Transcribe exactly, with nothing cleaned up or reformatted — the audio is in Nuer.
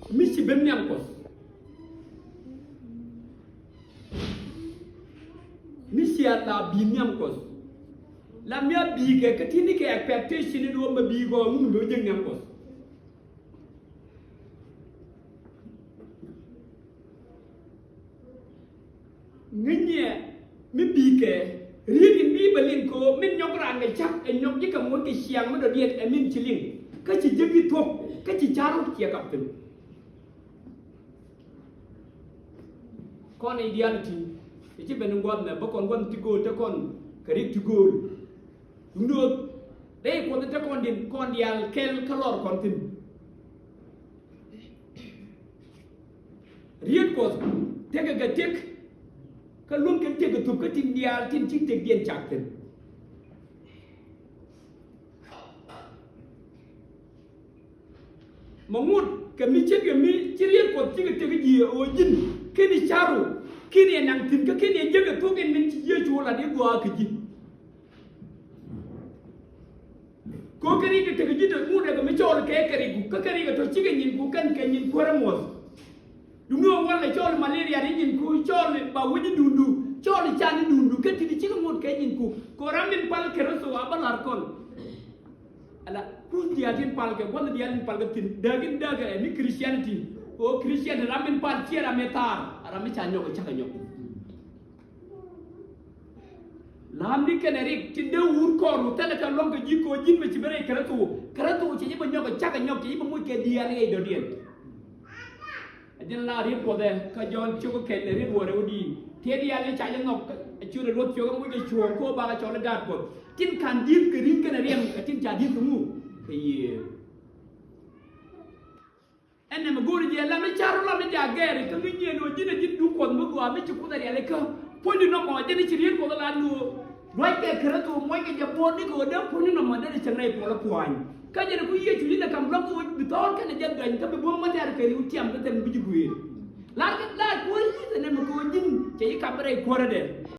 Mi ci ben nhiam Kuɔth. Mi ci a la bi̱i̱ nhiam Kuɔth. La mi a bi̱i̱ kɛ kä ti̱n ni kɛ expectation ni duɔ̱ɔ̱p mɛ bi̱i̱ gɔɔ ŋun bɛ wä jiäk nhiam Kuɔth. Ŋi̱nyɛ mi bi̱i̱ kɛ riet in bi̱i̱ bɛ liŋ kɛ ɣöö min nyɔk raan kɛ cak ɛ nyɔk ji̱ kɛ muɔ̱c kɛ ciaŋ mi dɔ̱diɛn ɛ min ci liŋ. Kä ci jiäk i̱ thuɔ̱k kä ci ca̱r rot ciɛ kap thi̱n. Kɔn ideality ɛ ci ben in gua̱th nɛ bä kɔn gua̱th ti gööl te kɔn kɛ rik ti gööl. Duŋdööth dee Kuɔth te kɔn din kɔn diaal kɛl kä lɔr kɔn thi̱n. Riet Kuɔth tekɛ kɛ tëk kä luäŋ kɛn tëk kɛ thop kä tin diaal tin ci tëkdiɛn cak thi̱n. Mɛ ŋut kɛ mi ce̱tkɛ mi ci riet Kuɔth cikɛ tek ji̱ ɛ ɣöö ji̱n ken i̱ ca̱ru ken i̱ naŋ thi̱n kä ken i̱ jek ɛ thok in min ci Yecu lat i̱ gɔaa kɛ ji̱. Kɛ ɣöö kɛ rik kɛ tek ji̱ te ŋut ɛ kɛ mi cɔɔl kɛ kɛ rikku kä kɛ rik kɛ tɔ cikɛ nyinku kɛn kɛ nyin kuäärä muɔ̱th. Duŋni ɣöö ŋuɔ̱t lɛ cɔɔl malaria ni nyinku cɔɔl ba wec i̱ duundu cɔɔl i̱ can i̱ duundu kɛ ti̱ti̱ cikɛ ŋot kɛ nyinku. Kɛ ɣöö ram min pal Kritho a bä la̱r kɔn. Ala kuth diaal tin pal kɛ gua̱th diaal tin pal kɛ thi̱n dääk in dääk ɛ mi Christianity. Ɣöö Christianity ram min pal ciɛ ram mi thaar a ram mi ca nyɔk ɛ cak ɛ nyɔk. La̱a̱mni kɛnɛ rik tin dee wur kɔɔr wä thilɛ kɛ luɔ̱ŋ kɛ ji̱ kɛ ɣöö ji̱n mɛ ci bi rɛy Kritho. Kritho cɛ ji̱ bɛ nyɔk ɛ cak ɛ nyɔk cɛ ji̱ bɛ moc kɛ diaal ɛ dɔ̱diɛn. Ɛ jɛn la riet Kuɔth ɛ kä Jɔ̱ɔ̱n cio̱k kɛl ɛ riet wäärɛ wä di̱i̱n. Tiɛt diaal ni ca jɛ nhɔk ɛ ciöt ɛ luɔth cio̱k ɛ moc ɛ cuɔ̱ɔ̱ŋ ko̱ bakɛ cɔl ɛ da̱a̱t Kuɔth. Tin ka̱n di̱th kɛ ri̱ŋ kɛnɛ riɛm ɛ tin ca di̱th kɛ ŋu kɛ Yiëë. Ɛn nɛmɛ go̱o̱ri jɛ lam i̱ car lam i̱ ja gɛɛri kä ŋi̱ny yɛn ɣöö ji̱n a ji̱n duk Kuɔth mi gɔaa mi ci Kuoth a rialikä. Puɔ̱nydu nɔmɔ jɛn i̱ ci riet Kuɔth a la nuɔɔ. Ruac kɛ Kritho muɔc kɛ jɛ buɔ̱ɔ̱t ni kɛ ɣöö dee puɔ̱nydu nɔmɔ dee cieŋ rɛy puɔl a pua̱a̱ny. Kä jɛn ku Yecu ji̱n a ka̱m lua̱ŋ kɛ ɣöö bi thɔɔr kɛnɛ jɛ gany kä bi buɔ̱m ma tɛ̈r kɛ ri̱w tiam kä thɛn bi ji̱ guëër. Lar kɛ lar kuäär yi̱th ɛn nɛmɛ kɛ ɣöö ji̱n cɛ ji̱ kap bi rɛy kuäärä dɛ.